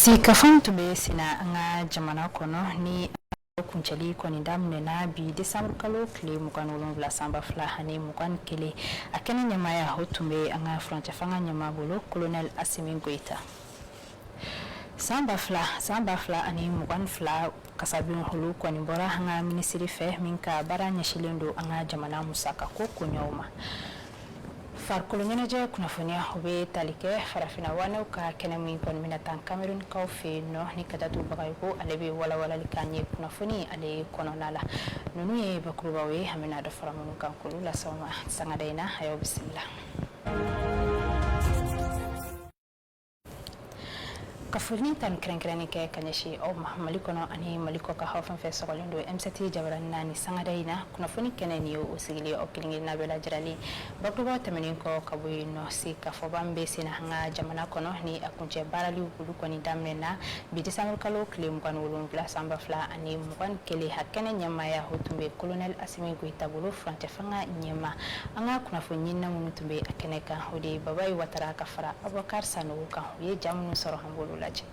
Sigikafɔ min tun bɛ senna an ka jamana kɔnɔ, ni kuncɛli kɔni daminɛna bi décembre kalo tile 27 san 2021, a kɛnɛ ɲɛmaaya o tun bɛ an ka furancɛ fanga ɲɛmaa bolo, colonel Asimi Goyita. San 2022 kasabi olu kɔni bɔra an ka minisiri fɛ min ka baara ɲɛsinlen don an ka jamana musakako koɲɛw ma. Farikolo ɲɛnajɛ kunnafoniya, o bɛ tali kɛ farafinna wanɛw ka kɛnɛ min kɔni bɛna tan Camerounkaw fɛ yen nɔ, ni Kajatu Bagayogo ale bɛ walawalali k'an ye kunnafoni ale kɔnɔna la. Ninnu ye bakurubaw ye an bɛna dɔ fara minnu kan k'olu lase aw ma sangada in na. A y'aw bisimila. Ka foli ni tanu kɛrɛnkɛrɛnnen kɛ ka ɲɛsin aw ma Mali kɔnɔ ani Mali kɔkan, aw fɛn fɛn sɔgɔlen don M7 jabaranin na ni sangada in na. Kunnafoni kɛnɛ nin ye o sigilen aw kelen-kelenna bɛɛ lajɛlen. Bakurubaw tɛmɛnen kɔ ka bɔ yen nɔ, sigikafɔba min bɛ senna an ka jamana kɔnɔ, ni a kuncɛ baaraliw olu kɔni daminɛna bi décembre kalo tile 27 san 2021, a kɛnɛ ɲɛmaaya o tun bɛ colonel Asimi Goyita bolo, furancɛ fanga ɲɛmaa. An ka kunnafoni ɲinina minnu tun bɛ a kɛnɛ kan, o de ye Babaye Watara ka fara Abubakar Sanogo kan. U ye ja minnu sɔrɔ, an b'olu lajɛ.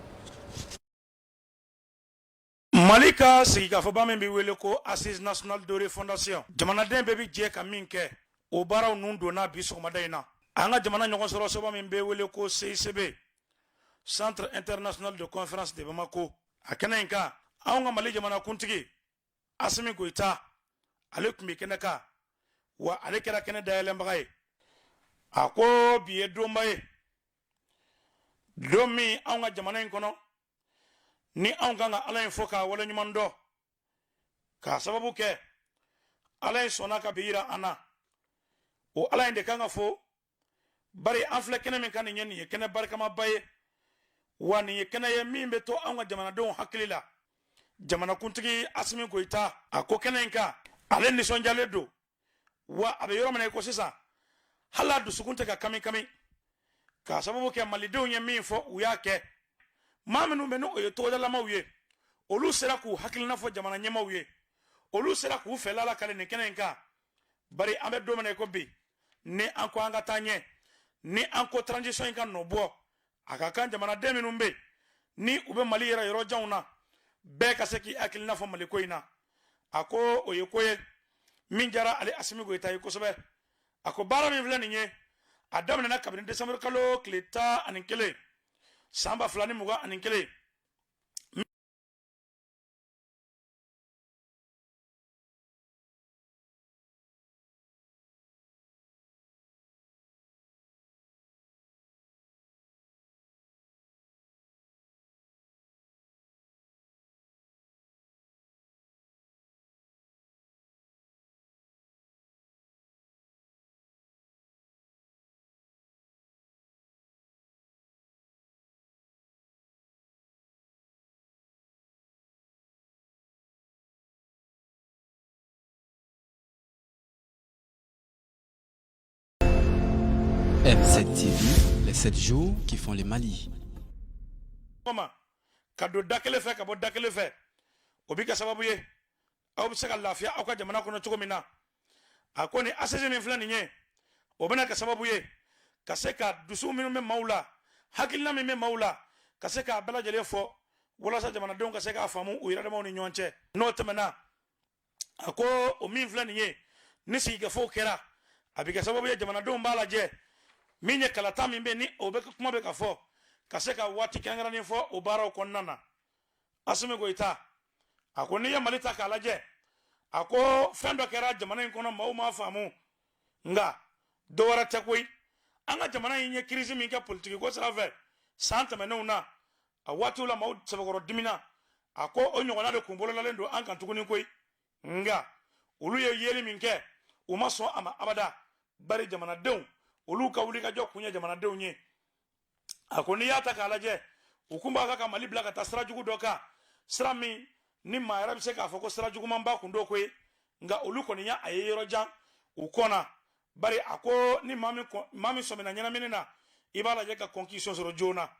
Mali ka sigikafɔba min bɛ wele ko Assise nationale de refondation, jamanaden bɛɛ bɛ jɛ ka min kɛ, o baaraw nun donna bi sɔgɔmada in na an ka jamana ɲɔgɔn sɔrɔ soba min bɛ wele ko CICB, Centre international de conférence de Bamako. A kɛnɛ in kan, anw ka Mali jamanakuntigi Asimi Goyita, ale tun bɛ kɛnɛ kan, wa ale kɛra kɛnɛ dayɛlɛnbaga ye. A ko bi ye donba ye, don min anw ka jamana in kɔnɔ ni anw kan ka Ala in fo k'a waleɲuman dɔn, k'a sababu kɛ Ala in sɔnna ka bi yira an na. O Ala in de kan ka fo, bari an filɛ kɛnɛ min kan nin ye, nin ye kɛnɛ barikamaba ye, wa nin ye kɛnɛ ye min bɛ to anw ka jamanadenw hakili la. Jamanakuntigi Asimi Goyita, a ko kɛnɛ in kan, ale nisɔndiyalen don, wa a bɛ yɔrɔ min na i ko sisan, hali a dusukun tɛ ka kami kami, k'a sababu kɛ malidenw ye min fɔ, u y'a kɛ. Maa minnu bɛ n'o ye togodalamaw ye, olu sera k'u hakilina fɔ jamana ɲɛmaaw ye, olu sera k'u fɛla lakali nin kɛnɛ in kan. Bari an bɛ don min na i ko bi, ni an ko an ka taa ɲɛ, ni an ko transition in ka nɔ bɔ, a ka kan jamanaden minnu bɛ ni u bɛ Mali yɛrɛ yɔrɔ janw na, bɛɛ ka se k'i hakilina fɔ Mali ko in na. A ko o ye ko ye min diyara ale Asimi Goyita ye kosɛbɛ. A ko baara min filɛ nin ye, a daminɛna kabini décembre kalo tile 11 san 2021. M7 TV, les 7 jours qui font le Mali. Ka don da kelen fɛ ka bɔ da kelen fɛ, o bɛ kɛ sababu ye aw bɛ se ka lafiya aw ka jamana kɔnɔ cogo min na. A ko ni assise min filɛ nin ye, o bɛna kɛ sababu ye ka se ka dusu minnu bɛ maaw la, hakilina min bɛ maaw la, ka se k'a bɛɛ lajɛlen fɔ walasa jamanadenw ka se k'a faamu u yɛrɛ damaw ni ɲɔgɔn cɛ. N'o tɛmɛna, a ko o min filɛ nin ye, ni sigikafɔw kɛra, a bɛ kɛ sababu ye jamanadenw b'a lajɛ min ye kalata min bɛ ni o bɛ kuma bɛ ka fɔ, ka se ka waati kɛrɛnkɛrɛnnen fɔ o baaraw kɔnɔna na. Asimi Goyita a ko n'i ye Mali ta k'a lajɛ, a ko fɛn dɔ kɛra jamana in kɔnɔ, maaw m'a faamu, nka dɔ wɛrɛ tɛ koyi. An ka jamana in ye crise min kɛ politiki ko sira fɛ san tɛmɛnenw na, a waatiw la maaw sɛbɛkɔrɔ dimina. A ko o ɲɔgɔnna de kun bololalen don an kan tuguni koyi, nka olu ye yeli min kɛ, u ma sɔn a ma abada, bari jamanadenw olu ka wulikajɔ kun ye jamanadenw ye. A ko n'i y'a ta k'a lajɛ, u kun b'a kan ka Mali bila ka taa sira jugu dɔ kan, sira min ni maa yɛrɛ bɛ se k'a fɔ ko sira jugumanba kun don koyi, nka olu kɔni y'a a ye yɔrɔ jan u kɔnna. Bari a ko ni maa min sɔmina ɲɛnamini na, i b'a lajɛ ka kɔn k'i sonsoro joona.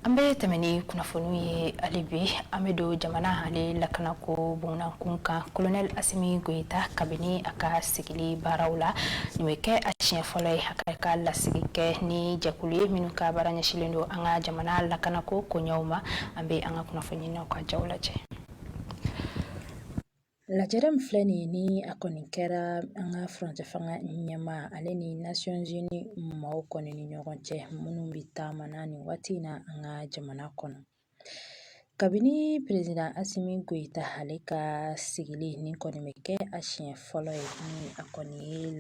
An An bɛ tɛmɛ ni kunnafoniw ye hali bi. An bɛ don jamana ale lakanako bunakun kan. Colonel Asimi Goyita, kabini a ka sigili baaraw la, nin bɛ kɛ a siɲɛ fɔlɔ ye a ka lasigi kɛ ni jɛkulu ye minnu ka baara ɲɛsinlen don an ka jamana lakanako koɲɛw ma. An bɛ an ka kunnafoniɲininaw ka jaw lajɛ. Lajɛrɛ min filɛ nin ye, ni a kɔni kɛra an ka furancɛ fanga ɲɛmaa ale ni Nations Unies maaw kɔni ni ɲɔgɔn cɛ, minnu bɛ taama na nin waati in na an ka jamana kɔnɔ, kabini président Asimi Goyita ale ka sigili, nin kɔni bɛ kɛ a siɲɛ fɔlɔ ye ni a kɔni ye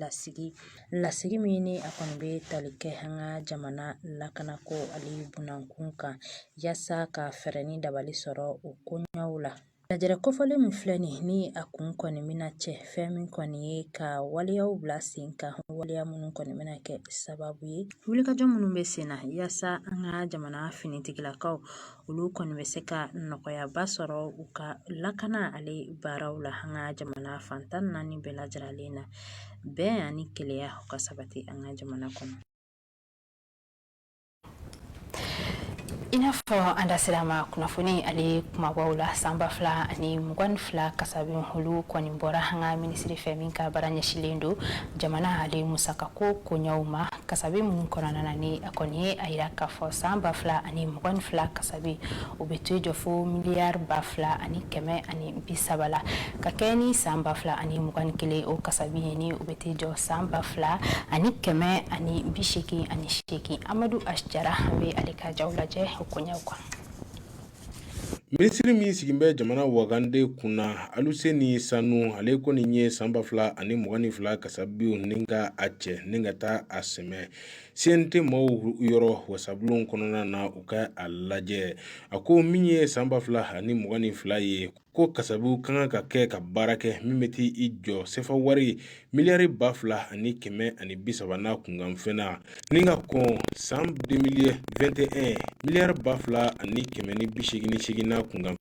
lasigi min ni a kɔni bɛ tali kɛ an ka jamana lakanako ale bunakun kan, yaasa ka fɛɛrɛ ni dabali sɔrɔ o koɲɛw la. Lajɛrɛ kofɔlen min filɛ nin, ni a kun kɔni bɛna cɛ fɛn min kɔni ye ka waleyaw bila sen kan, waleya minnu kɔni bɛna kɛ sababu ye wulikajɔ minnu bɛ sen na yaasa an ka jamana finitigilakaw olu kɔni bɛ se ka nɔgɔyaba sɔrɔ u ka lakana ale baaraw la an ka jamana fan 14 bɛɛ lajɛlen na, bɛn ani kelenya u ka sabati an ka jamana kɔnɔ. I n'a fɔ an da sera ma kunnafoni ale kumabaw la, san 2022 kasabi olu kɔni bɔra an ka minisiri fɛ min ka baara ɲɛsinlen don jamana ale musakako koɲɛw ma. Kasabi minnu kɔnɔna na, ni a kɔni ye a yira k'a fɔ san 2022 kasabi o bɛ to jɔ fo miliyari 2130 la, ka kɛ ni san 2021 o kasabi ye, ni o bɛ t'i jɔ san 2188. Amadu Jara, an bɛ ale ka jaw lajɛ o koɲɛw kan. Minisiri min sigin bɛ jamana wagande kunna, Aluseni Sanu, ale kɔni ye san 2022 kasabiw ni ka a cɛ ni ka taa a sɛmɛ CNT maaw yɔrɔ wasabulon kɔnɔna na, u ka a lajɛ. A ko min ye san 2022 ye, ko kasabiw ka kan ka kɛ ka baara kɛ min bɛ t'i jɔ sefa wari miliyari 2130 n'a kunkanfɛn na, ni ka kɔn san 2021 miliyari 2188 n'a kunkan.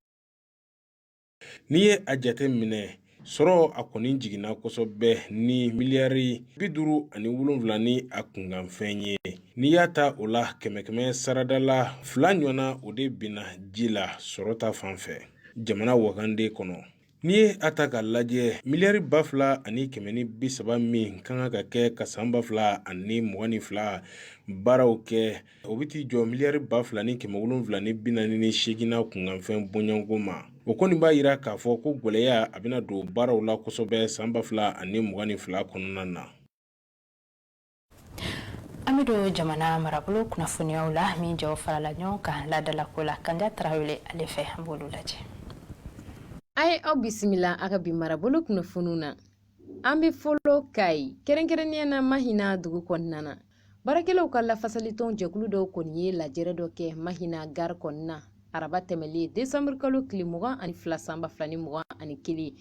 N'i ye a jate minɛ, sɔrɔ a kɔni jiginna kosɛbɛ ni miliyari 57 ni a kunkanfɛn ye. N'i y'a ta o la, kɛmɛ kɛmɛ sarada la, fila ɲɔgɔnna o de binna ji la sɔrɔ ta fan fɛ jamana wagande kɔnɔ. N'i ye a ta k'a lajɛ, miliyari 2130 min ka kan ka kɛ ka san 2022 baaraw kɛ, o bɛ t'i jɔ miliyari 2748 n'a kunkanfɛn bɔɲɔgɔnko ma. O kɔni b'a yira k'a fɔ ko gɛlɛya a bɛna don baaraw la kosɛbɛ san 2022 kɔnɔna na. An bɛ don jamana marabolo kunnafoniyaw la min jaw farala ɲɔgɔn kan laadalako la Kanja Tarawele ale fɛ, an b'olu lajɛ. A ye aw bisimila a ka bi marabolo kunnafoniw na. An bɛ fɔlɔ Kayi, kɛrɛnkɛrɛnnenya na Mahina dugu kɔnɔna na. Baarakɛlaw ka lafasalitɔn jɛkulu dɔw kɔni ye lajɛrɛ dɔ kɛ Mahina gare kɔnɔna araba tɛmɛlen, desanburu kalo tile 22 san 2021.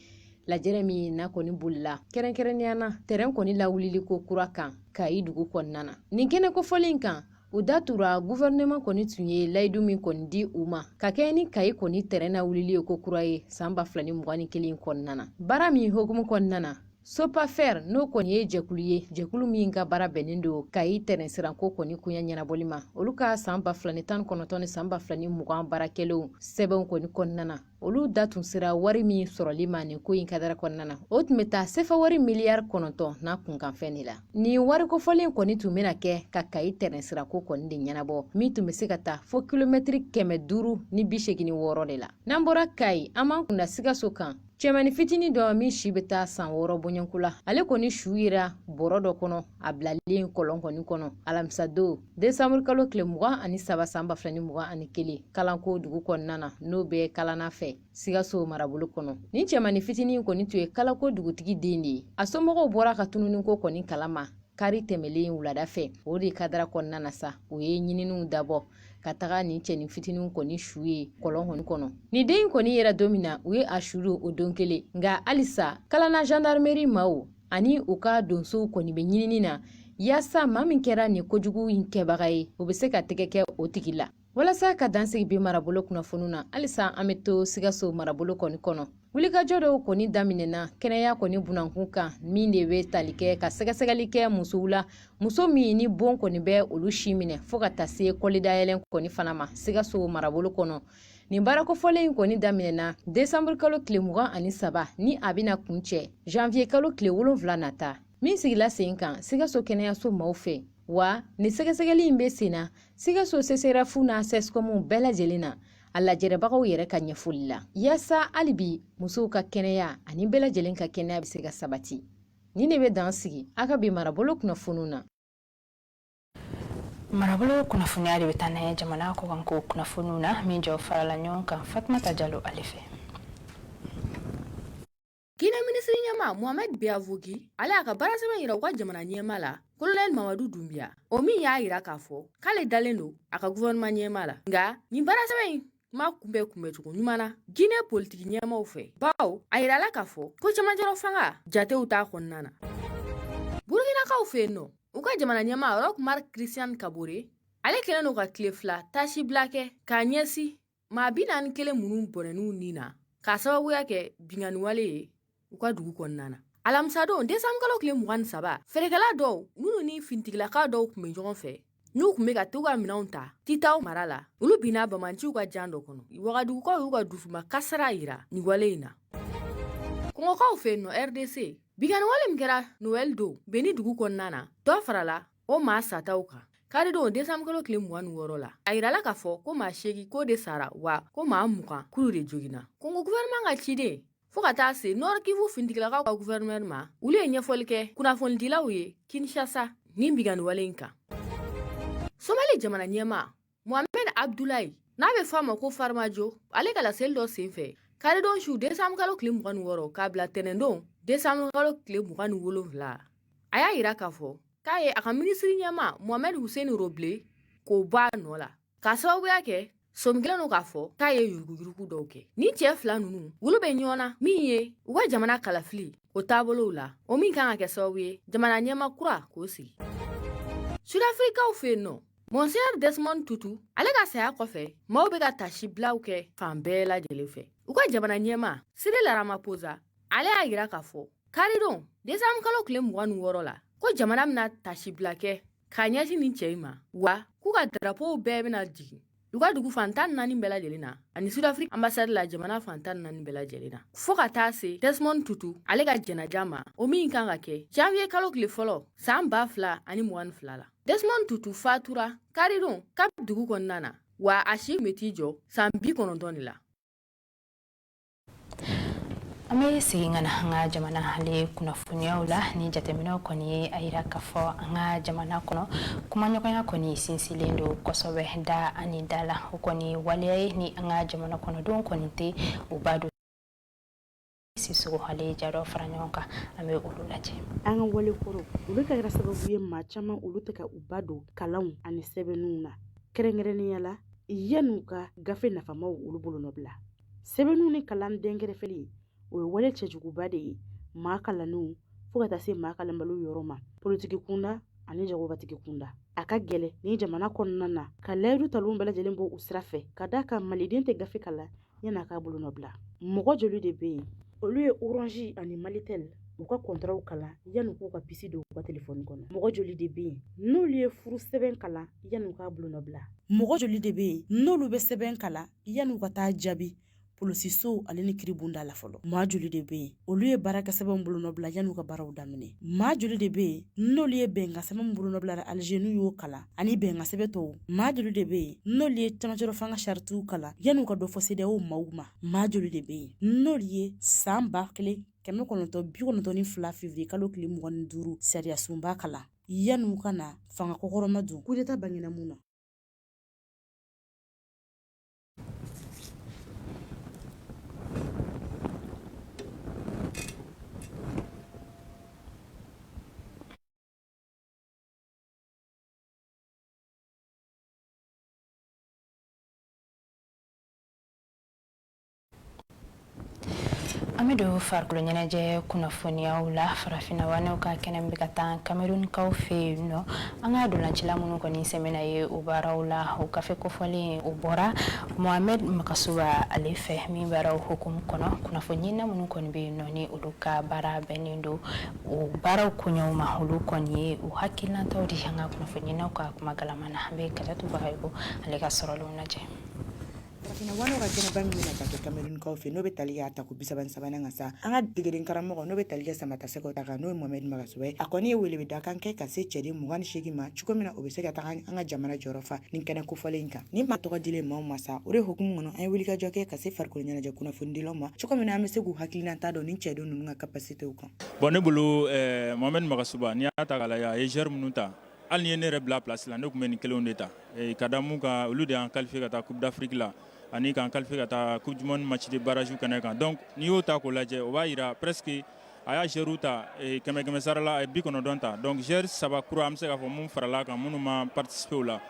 Lajɛrɛ min n'a kɔni bolila kɛrɛnkɛrɛnnenya na tɛrɛn kɔni lawulili ko kura kan Kayi dugu kɔnɔna na. Nin kɛnɛ kofɔlen kan, u da tura guvɛrɛnɛman kɔni tun ye layidu min kɔni di u ma ka kɛ ni Kayi kɔni tɛrɛn lawulili ye ko kura ye san 2021 kɔnɔna na. Baara min hukumu kɔnɔna na, Sopafer n'o kɔni ye jɛkulu ye, jɛkulu min ka baara bɛnnen don Kayi tɛrɛn siranko kɔni koɲɛ ɲɛnabɔli ma, olu ka san 2019 ni san 2020 baarakɛlenw sɛbɛnw kɔni kɔnɔna na, olu da tun sera wari min sɔrɔli ma nin ko in kadara kɔnɔna na, o tun bɛ taa sefa wari miliyari 9 n'a kunkanfɛn de la. Nin wari kofɔlen kɔni tun bɛna kɛ ka Kayi tɛrɛn sirako kɔni de ɲɛnabɔ, min tun bɛ se ka taa fo kilomɛtiri 586 de la. N'an bɔra Kayi, an b'an kunda Sikaso kan. Cɛmannin fitinin dɔ min si bɛ taa san 6 bɔɲɔgɔnko la, ale kɔni su yera bɔrɔ dɔ kɔnɔ a bilalen kɔlɔn kɔni kɔnɔ alamisadon desanburu kalo tile 23 san 2021 Kalanko dugu kɔnɔna na, n'o bɛ Kalana fɛ Sikaso marabolo kɔnɔ. Nin cɛmannin fitinin kɔni tun ye Kalako dugutigi den de ye. A somɔgɔw bɔra ka tununiko kɔni kalama kari tɛmɛlen wulada fɛ. O de kadara kɔnɔna na sa, u ye ɲininiw dabɔ ka taga nin cɛnin fitinin kɔni su ye kɔlɔn kɔni kɔnɔ. Nin den in kɔni yera don min na, u ye a su don o don kelen. Nka halisa Kalana gendarmerie maaw ani u ka donsow kɔni bɛ ɲinini na Yaasa maa min kɛra nin kojugu in kɛbaga ye, o bɛ se ka tɛgɛ kɛ o tigi la. Walasa ka dan sigi bi marabolo kunnafoniw na, halisa an bɛ to Sikaso marabolo kɔni kɔnɔ. Wulikajɔ dɔw kɔni daminɛna kɛnɛya kɔni bunankun kan, min de bɛ tali kɛ ka sɛgɛsɛgɛli kɛ musow la, muso min ni bon kɔni bɛ olu si minɛ fo ka taa se kɔlidayɛlɛn kɔni fana ma Sikaso marabolo kɔnɔ. Nin baarakofɔlen in kɔni daminɛna desanburu kalo tile 23, ni a bɛna kuncɛ janvier kalo tile 7 nata, min sigila sen kan Sikaso kɛnɛyaso maaw fɛ. Wa nin sɛgɛsɛgɛli in bɛ sen na Sikaso CSRéf n'a CSCOM bɛɛ lajɛlen na, a lajɛrɛbagaw yɛrɛ ka ɲɛfɔli la, yaasa hali bi musow ka kɛnɛya ani bɛɛ lajɛlen ka kɛnɛya bɛ se ka sabati. Nin de bɛ dan sigi a ka bi marabolo kunnafoniw na. Marabolo kunnafoniya de bɛ taa n'a ye jamana kɔkanko kunnafoniw na, min jɔ farala ɲɔgɔn kan Fatumata Jalo ale fɛ. Guinée minisiri ɲɛmaa Mohamed Beavogui, ale y'a ka baarasɛbɛn yira u ka jamana ɲɛmaa la, Colonel Mamadu Doumbia, o min y'a yira k'a fɔ k'ale dalen don a ka gouvernement ɲɛmaa la. Nka nin baarasɛbɛn in ma kunbɛn kunbɛncogo ɲuman na Guinée politiki ɲɛmaaw fɛ, bawo a yirala k'a fɔ ko cɛmancɛrɔ fanga jatew t'a kɔnɔna na. Burkinakaw fɛ yen nɔ, u ka jamana ɲɛmaa Roch Marc Christian Kabore, ale kɛlen don ka tile 2 taasibila kɛ k'a ɲɛsin maa 41 minnu bɔnɛn'u ni na k'a sababuya kɛ binkanniwale ye u ka dugu kɔnɔna na. Alamisadon desanburu kalo tile 23, feerekɛla dɔw minnu ni finitigilaka dɔw tun bɛ ɲɔgɔn fɛ, n'u tun bɛ ka t'u ka minɛnw ta Titao mara la, olu binna bamanciw ka jan dɔ kɔnɔ. Wagadugukaw y'u ka dusuma kasara yira nin wale in na. Kɔngɔkaw fɛ yen nɔ, RDC, binkanniwale min kɛra Noël don Beni dugu kɔnɔna na, dɔ farala o maa sataw kan karidon desanburu kalo tile 26 la. A yirala k'a fɔ ko maa 8 ko de sara, wa ko maa 20 k'olu de joginna. Kongo gouvernement ka ciden fo ka taa se Nord Kivu finitigilakaw ka gouverneur ma, olu ye ɲɛfɔli kɛ kunnafonidilaw ye Kinshasa nin binkanniwale in kan. Somali jamana ɲɛmaa Mohamed Abdullahi, n'a bɛ fɔ a ma ko Farmajo, ale ka laseli dɔ senfɛ karidon su desanburu kalo tile 26 k'a bila tɛnɛndon desanburu kalo tile 27, a y'a yira k'a fɔ k'a ye a ka minisiri ɲɛmaa Mohamed Hussein Roble k'o bɔ a nɔ la k'a sababuya kɛ sɔmi kɛlen don k'a fɔ k'a ye yuruguyurugu dɔw kɛ. Nin cɛ fila ninnu, olu bɛ ɲɔgɔn na min ye u ka jamana kalafili o taabolow la, o min kan ka kɛ sababu ye jamana ɲɛmaa kura k'o sigi. Sudafirikaw fɛ yen nɔ, Monseigneur Desmond Tutu, ale ka saya kɔfɛ, maaw bɛ ka taasibilaw kɛ fan bɛɛ lajɛlen fɛ. U ka jamana ɲɛmaa Cyril Ramaphosa, ale y'a yira k'a fɔ karidon desanburu kalo tile 26 la ko jamana bɛna taasibila kɛ k'a ɲɛsin nin cɛ in ma, wa k'u ka darapow bɛɛ bɛna jigin u ka dugu fan 14 bɛɛ lajɛlen na ani Sudafiriki ambassade la jamana fan 14 bɛɛ lajɛlen na, fo ka taa se Desmond Tutu ale ka jɛnaja ma, o min kan ka kɛ janvier kalo tile fɔlɔ san 2022 la. Desmond Tutu fatura karidon Cap dugu kɔnɔna na, wa a si tun bɛ t'i jɔ san 90 de la. An bɛ segin ka na an ka jamana ale kunnafoniyaw la. Ni jateminɛw kɔni ye a yira k'a fɔ an ka jamana kɔnɔ, kumaɲɔgɔnya kɔni sinsinlen don kosɛbɛ da ani da la. O kɔni waleya ye ni an ka jamana kɔnɔdenw kɔni tɛ u ba don. Sisoko ale ja dɔ fara ɲɔgɔn kan, an bɛ olu lajɛ. An ka wale kɔrɔ, olu ka kɛra sababu ye maa caman olu tɛ ka u ba don kalanw ani sɛbɛnniw na, kɛrɛnkɛrɛnnenya la yan'u ka gafe nafamaw olu bolonɔbila. Sɛbɛnniw ni kalan dɛnkɛrɛfɛli, o ye wale cɛjuguba de ye maa kalannenw fo ka taa se maa kalanbaliw yɔrɔ ma, politiki kunda ani jagobatigi kunda. A ka gɛlɛn ni jamana kɔnɔna na ka layidu talenw bɛɛ lajɛlen bɔ u sira fɛ, ka d'a kan maliden tɛ gafe kalan yan'a k'a bolonɔbila. Mɔgɔ joli de bɛ yen olu ye Orange ani Malitel u ka kɔntaraw kalan yan'u k'u ka puce don u ka telefɔni kɔnɔ? Mɔgɔ joli de bɛ yen n'olu ye furu sɛbɛn kalan yan'u k'a bolonɔbila? Mɔgɔ joli de bɛ yen n'olu bɛ sɛbɛn kalan yan'u ka taa jaabi polosisow ale ni kiribonda la fɔlɔ? Maa joli de bɛ yen olu ye baarakɛ sɛbɛnw bolonɔbila yan'u ka baaraw daminɛ? Maa joli de bɛ yen n'olu ye bɛnkan sɛbɛn bolonɔbila Alger n'u y'o kalan ani bɛnkan sɛbɛn tɔw? Maa joli de bɛ yen n'olu ye camancɛrɔ fanga saritiw kalan yan'u ka dɔ fɔ CEDEAO maaw ma? Maa joli de bɛ yen n'olu ye san 1992 février kalo tile 25 sariyasunba kalan yan'u ka na fanga kɔkɔrɔma don kudeta bangena mun na? An bɛ don farikolo ɲɛnajɛ kunnafoniyaw la. Farafinna wanew ka kɛnɛ bɛ ka taa Kamerunkaw fɛ yen nɔ. An ka dolancila minnu kɔni sɛmɛna ye o baaraw la, o gafe kofɔlen o bɔra Mohamed Magasuba ale fɛ, min baaraw hukumu kɔnɔ, kunnafoni minnu kɔni bɛ yen nɔ ni olu ka baara bɛnnen don o baaraw koɲɛw ma, olu kɔni ye u hakilinataw di an ka kunnafoniinaw ka kuma galama na. An bɛ Kajatu Bagayogo ale ka sɔrɔlenw lajɛ. Farafinna wanew ka kɛnɛba min bɛna taa kɛ Kamerunkaw fɛ, n'o bɛ tali kɛ a tako 33nan kan sa, an ka degeden karamɔgɔ, n'o bɛ tali kɛ sama tasɛgɛw ta kan, n'o ye Mohamed Magasuba ye, a kɔni ye welewedakan kɛ ka se cɛden 28 ma, cogo min na o bɛ se ka taga an ka jamana jɔyɔrɔ fa nin kɛnɛ kofɔlen in kan. Ni maa tɔgɔ dilen maaw ma sa, o de hukumu kɔnɔ, an ye wulikajɔ kɛ ka se farikolo ɲɛnajɛ kunnafonidilaw ma, cogo min na an bɛ se k'u hakilinata dɔn nin cɛden ninnu ka capacitéw kan. Bon, ne bolo, Mohamed Magasuba, n'i y'a ta k'a lajɛ, a ye joueur minnu ta, hali ni ye ne yɛrɛ bila place la, ne tun bɛ nin kelenw de ta, ka da mun kan, olu de y'an qualifié ka taa Coupe d'Afrique la ani k'an qualifié ka taa Coupe du monde match de barrage kɛnɛ kan. Donc n'i y'o ta k'o lajɛ, o b'a yira presque a y'a joueur ta kɛmɛ kɛmɛ sara la, a ye 90 ta. Donc joueur saba kura, an bɛ se k'a fɔ mun farala kan, minnu ma participer o la,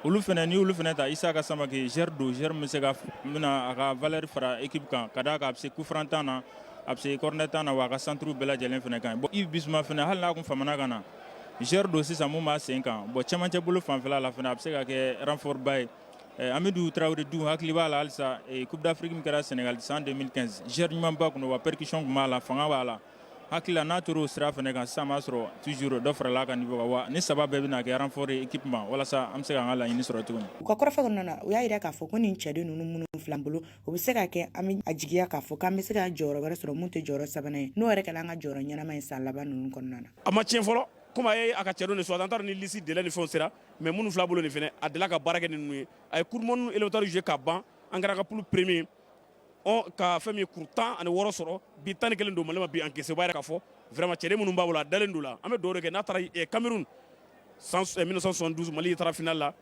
olu fɛnɛ, n'i y'olu fɛnɛ ta, Issa Samake, joueur don, joueur min bɛ se ka bɛna a ka valeur fara équipe kan, ka d'a kan a bɛ se coup franc tan na, a bɛ se corner tan na, wa a ka centre bɛɛ lajɛlen fɛnɛ ka ɲi. Bon, Yves Bissouma fɛnɛ, hali n'a kun famana ka na, joueur don sisan mun b'a sen kan. Bon, cɛmancɛ bolo fanfɛla la fɛnɛ, a bɛ se ka kɛ renfort ba ye. Amidou Traoré dun, hakili b'a la halisa, Coupe d'Afrique min kɛra Sénégal san 2015, joueur ɲumanba kun don, wa percussion kun b'a la, fanga b'a la. Hakili la, n'a tor'o o sira fɛnɛ kan sisan, b'a sɔrɔ toujours dɔ farala a ka niveau kan, wa ni saba bɛɛ bɛna kɛ renfort ye équipe ma, walasa an bɛ se k'an ka laɲini sɔrɔ cogo min. U ka kɔrɔfɔ kɔnɔna na, u y'a yira k'a fɔ ko nin cɛden ninnu minnu filan bolo, o bɛ se ka kɛ an bɛ a jigiya k'a fɔ k'an bɛ se ka jɔyɔrɔ wɛrɛ sɔrɔ mun tɛ jɔyɔrɔ sabanan ye, n'o yɛrɛ kɛra an ka jɔyɔrɔ ɲɛnama ye san laban ninnu kɔnɔna na. A ma tiɲɛ fɔlɔ, komi a ye a ka cɛdenw de sɔrɔ, an t'a dɔn ni liste délai ni fɛnw sera, mais minnu fila bolo nin fɛnɛ, a delila ka baara kɛ ni ninnu ye. A ye coupe du monde éliminatoire joué ka ban, an kɛra ka poule premier ka fɛn min ye kuru 16 sɔrɔ, bi 11 don Mali ma bi encaissé. O b'a yira k'a fɔ vraiment cɛden minnu b'a bolo, a dalen don la. An bɛ dugawu de kɛ n'a taara Cameroun. 1972, Mali taara finale la.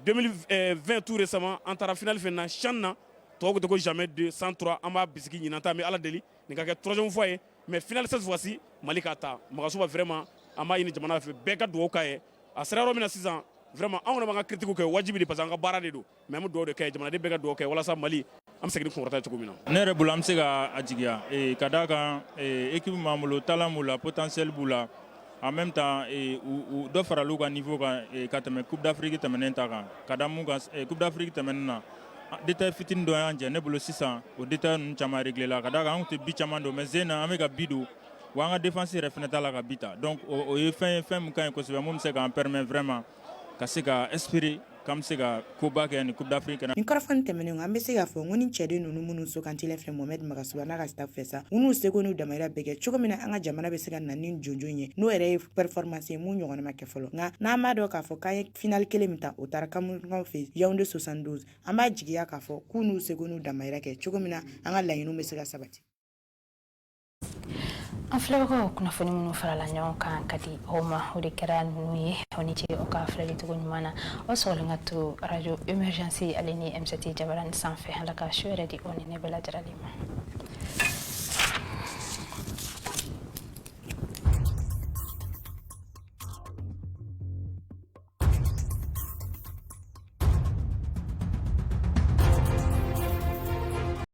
2020, tout récemment, an taara finale fɛnɛ na CHAN na. Tɔw ko ko jamais 2 sans 3. An b'a bisigi ɲinan ta, an bɛ Ala deli nin ka kɛ troisième fois ye, mais finale cette fois-ci Mali k'a ta. Magasuba, vraiment, an b'a ɲini jamana fɛ, bɛɛ ka dugawu k'a ye. A sera yɔrɔ min na sisan, vraiment, anw kɔni b'an ka critique kɛ, wajibi de, parce que an ka baara de don, mais an bɛ dugawu de kɛ, jamanaden bɛɛ ka dugawu kɛ walasa Mali an bɛ segin ni kunkɔrɔta ye cogo min na. Ne yɛrɛ bolo, an bɛ se ka a jigiya, ka d'a kan équipe b'an bolo, talent b'u la, potentiel b'u la. En même temps, u dɔ faral'u ka niveau kan ka tɛmɛ Coupe d'Afrique tɛmɛnen ta kan. Ka da mun kan, Coupe d'Afrique tɛmɛnen na, détail fitinin dɔ y'an jɛ. Ne bolo sisan, o détail ninnu caman réglé la, ka d'a kan an tun tɛ but caman don, mais zen na an bɛ ka but don, wa an ka défense yɛrɛ fɛnɛ t'a la ka but ta. Donc o ye fɛn ye, fɛn min ka ɲi kosɛbɛ, mun bɛ se k'an permet vraiment ka se ka espérer k'an bɛ se ka koba kɛ nin Coupe d'Afrique kɛnɛ. Nin kɔrɔfɔ nin tɛmɛnen kɔ, an bɛ se k'a fɔ ko ni cɛden ninnu minnu sugantilen filɛ Mohamed Magasuba n'a ka staff fɛ sa, u n'u seko n'u damayira bɛɛ kɛ cogo min na an ka jamana bɛ se ka na ni jɔnjɔn ye, n'o yɛrɛ ye performance ye mun ɲɔgɔnna ma kɛ fɔlɔ. Nka n'an b'a dɔn k'a fɔ k'an ye finale kelen min ta, o taara Cameroun fɛ Yaoundé 72, an b'a jigiya k'a fɔ k'u n'u seko n'u damayira kɛ cogo min na an ka laɲiniw bɛ se ka sabati. An filɛbagaw, kunnafoni minnu farala ɲɔgɔn kan ka di aw ma, o de kɛra ninnu ye. Aw ni ce aw ka filɛli cogo ɲuman na. Aw sɔgɔlen ka to radio Émergence ale ni M7 jabarani sanfɛ. Ala ka su yɛrɛ di aw ni ne bɛɛ lajɛlen ma.